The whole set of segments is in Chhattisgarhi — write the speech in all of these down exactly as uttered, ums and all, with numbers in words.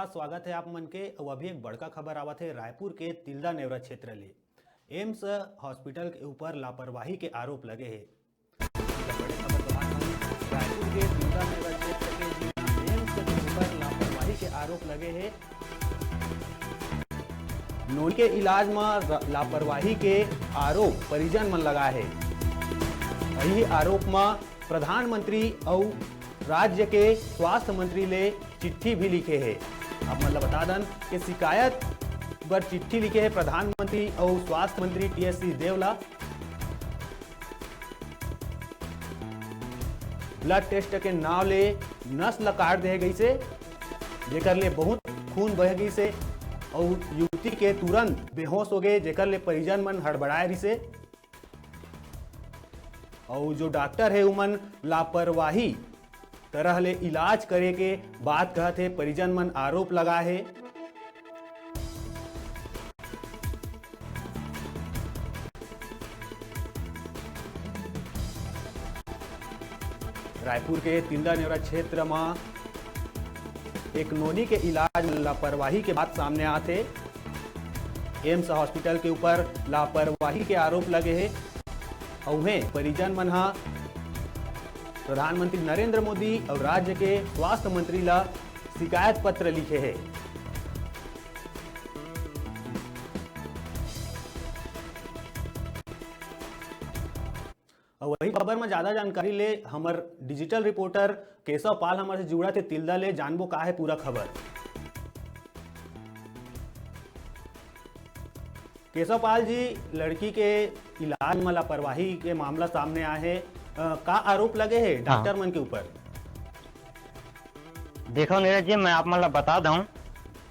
स्वागत है आप मन के। अउ अभी एक बड़का खबर आवत है रायपुर के तिल्दा नेवरा क्षेत्र ले। एम्स हॉस्पिटल के ऊपर लापरवाही के आरोप लगे हे। मतलब बड़े खबर तो बात है, रायपुर के तिल्दा नेवरा क्षेत्र के जिला एम्स के ऊपर लापरवाही के आरोप लगे हे। नोनी के इलाज म र-, लापरवाही के आरोप परिजन मन लगाए हे। यही आरोप म प्रधानमंत्री अउ राज्य के स्वास्थ्य मंत्री ले चिट्ठी भी लिखे हे। आप मन ल बता दन के शिकायत बर चिट्ठी लिखे हे प्रधानमंत्री अउ स्वास्थ्य मंत्री टीएस सिंहदेव ला। ब्लड टेस्ट के नाव ले नस ल काट दे गइसे, जेकर ले बहुत खून बह गइसे अउ युवती के तुरंत बेहोश हो गए, जेकर ले परिजन मन हड़बड़ाए रिसे। अउ जो डॉक्टर हे उमन लापरवाही तरह ले इलाज करे के बात कहत हे, परिजन मन आरोप लगा हे। रायपुर के तिल्दा नेवरा क्षेत्र म एक नोनी के इलाज म लापरवाही के बात सामने आत हे। एम्स हॉस्पिटल के ऊपर लापरवाही के आरोप लगे हे। अउ उहें परिजन मन ह प्रधानमंत्री नरेंद्र मोदी अउ राज्य के स्वास्थ्य मंत्री ला शिकायत पत्र लिखे हे। अउ वही खबर म ज्यादा जानकारी ले हमर डिजिटल रिपोर्टर केशव पाल हमर से जुड़त हे तिल्दा ले, जानबो का हे पूरा खबर। केशव पाल जी, लड़की के इलाज म लापरवाही के मामला सामने आए हे, अ, का आरोप लगे हे हाँ। डॉक्टर मन के ऊपर? देखो नीरज जी, मैं आप मन ला बता दऊं,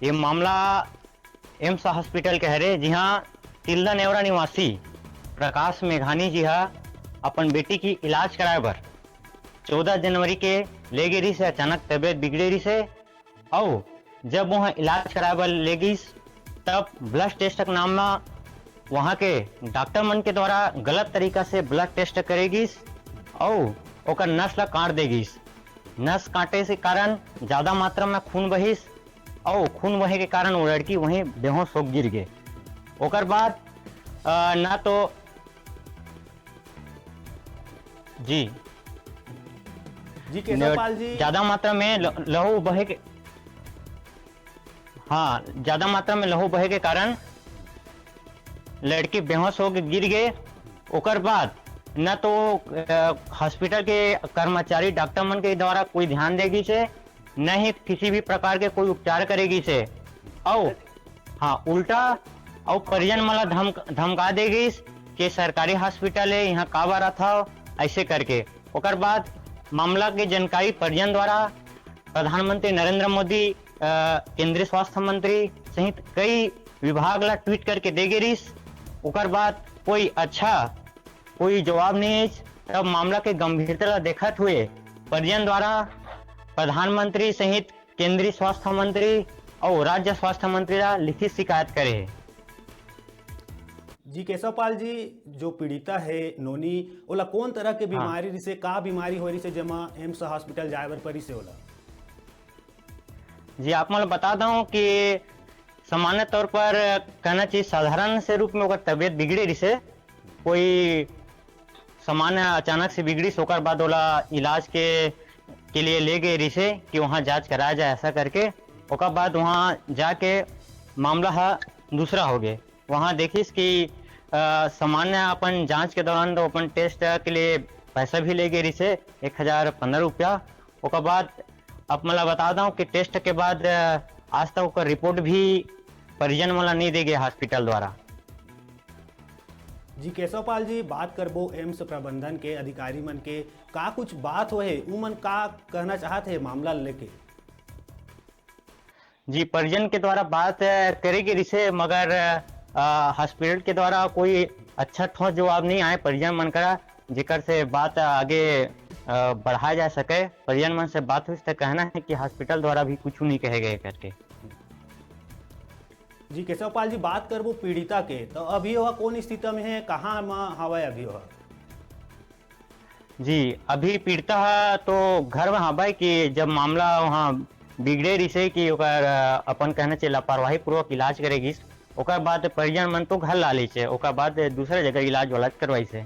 ये मामला एम्स हॉस्पिटल के हरे, जिहां तिल्दा नेवरा निवासी प्रकाश मेघानी जी हा अपन बेटी की इलाज कराए बर चौदह जनवरी के ले गे रिहिस हे। अचानक तबीयत बिगड़े रिहिस हे, अउ जब वहां इलाज कराए बर ले गिस, तब ब्लड टेस्ट के नाम म वहां के डॉक्टर मन के द्वारा गलत तरीका से ब्लड टेस्ट करे गिस, अउ ओकर नस ला काट दे गिस। नस काटे से कारण ज्यादा मात्रा में खून बहिस, अउ खून बहे के कारण वो लड़की वहीं बेहोश हो गिर गे। ओकर बाद, अ, ना तो, जी। जी, केशव पाल जी। ज्यादा मात्रा में ल-, लहू बहे के, हाँ, ज्यादा मात्रा में लहू बहे के कारण लड़की बेहोश होके गिर गे। ओकर बाद न तो, अ, हॉस्पिटल के कर्मचारी, डॉक्टर मन के द्वारा कोई ध्यान दे गिस हे, न ही किसी भी प्रकार के कोई उपचार करे गिस हे। अउ हाँ, उल्टा अउ परिजन मन ला धमक-, धमका दे गिस कि सरकारी हॉस्पिटल हे, यहाँ काबर आथव, ऐसे करके। ओकर बाद मामला के जानकारी परिजन द्वारा प्रधानमंत्री नरेंद्र मोदी, अ, केंद्रीय स्वास्थ्य मंत्री सहित कई विभाग ला ट्वीट करके दे गे रिहिस। ओकर बाद कोई अच्छा, कोई जवाब नहीं आइस। तब मामला के गंभीरता ला देखत हुए परिजन द्वारा प्रधानमंत्री सहित केंद्रीय स्वास्थ्य मंत्री अउ राज्य स्वास्थ्य मंत्री ला लिखित शिकायत करे हे। जी केशव पाल जी, जो पीड़िता हे नोनी, ओला कौन तरह के हाँ। बीमारी रिसे, का बीमारी हो रिसे, जेमा एम्स हॉस्पिटल जाए बर परिसे ओला? जी, आप मन ल बता दऊं कि सामान्य तौर पर कहना चाहिए, साधारण से रूप में ओकर तबीयत बिगड़े रिसे, कोई सामान्य अचानक से बिगड़िस, ओकर बाद ओला इलाज के, के लिए ले गए रिसे कि वहाँ जांच कराया जाए, ऐसा करके। ओकर बाद वहाँ जाके मामला ह दूसरा हो गए। वहाँ देखिस कि, अ, सामान्य अपन जांच के दौरान तो अपन टेस्ट के लिए पैसा भी ले गए रिसे, एक हजार पन्द्रह रुपया। ओकर बाद आप मन ला बता दऊं कि टेस्ट के बाद, अ, आज तक ओकर रिपोर्ट भी परिजन मन ला नहीं दे गए हॉस्पिटल द्वारा। जी केशव पाल जी, बात करबो एम्स प्रबंधन के अधिकारी मन के, का कुछ बात होए हे, उमन का कहना चाहत हे मामला लेके? जी, परिजन के द्वारा बात, अ, करे गे रिसे, मगर, अ, हॉस्पिटल के द्वारा कोई अच्छा ठोस जवाब नहीं आए परिजन मन करा, जेकर से बात आगे, अ, बढ़ाया जा सके। परिजन मन से बात हुई तो कहना है कि हॉस्पिटल द्वारा भी कुछ नहीं कहे गए करके। जी केशव पाल जी, बात करबो पीड़िता के, तो अभी ओह कौन स्थिति में है, कहाँ म हवय अभी ओह? जी, अभी पीड़िता ह तो घर में हवय कि जब मामला वहाँ बिगड़े रिसे कि ओकर, अ, अपन कहना चाहिए लापरवाही पूर्वक इलाज करे गिस। ओकर बाद परिजन मन तो घर ला लेसे, ओकर बाद दूसरा जगह इलाज वाला करवाइसे।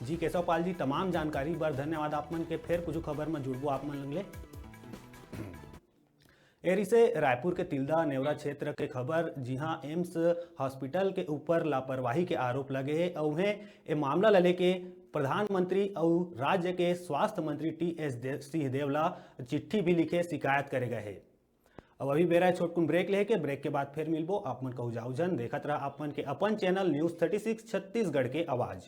जी केशव पाल जी, तमाम जानकारी बर धन्यवाद आप मन के। फेर कुछ खबर में जुड़बो आप मन लंग ले। ए रिसे रायपुर के तिल्दा नेवरा क्षेत्र के खबर, जिहां एम्स हॉस्पिटल के ऊपर लापरवाही के आरोप लगे हे। अउ उहें ए मामला ल लेके प्रधानमंत्री अउ राज्य के स्वास्थ्य मंत्री टी एस दे-, सिंहदेव ला चिट्ठी भी लिखे शिकायत करे गए हे। अब अभी बेरा हे छोटकुन ब्रेक लेके, ब्रेक के बाद फिर मिलबो। आप मन कहू जाऊ झन, देखत रहा आप मन के अपन channel news thirty six Chhattisgarh के आवाज।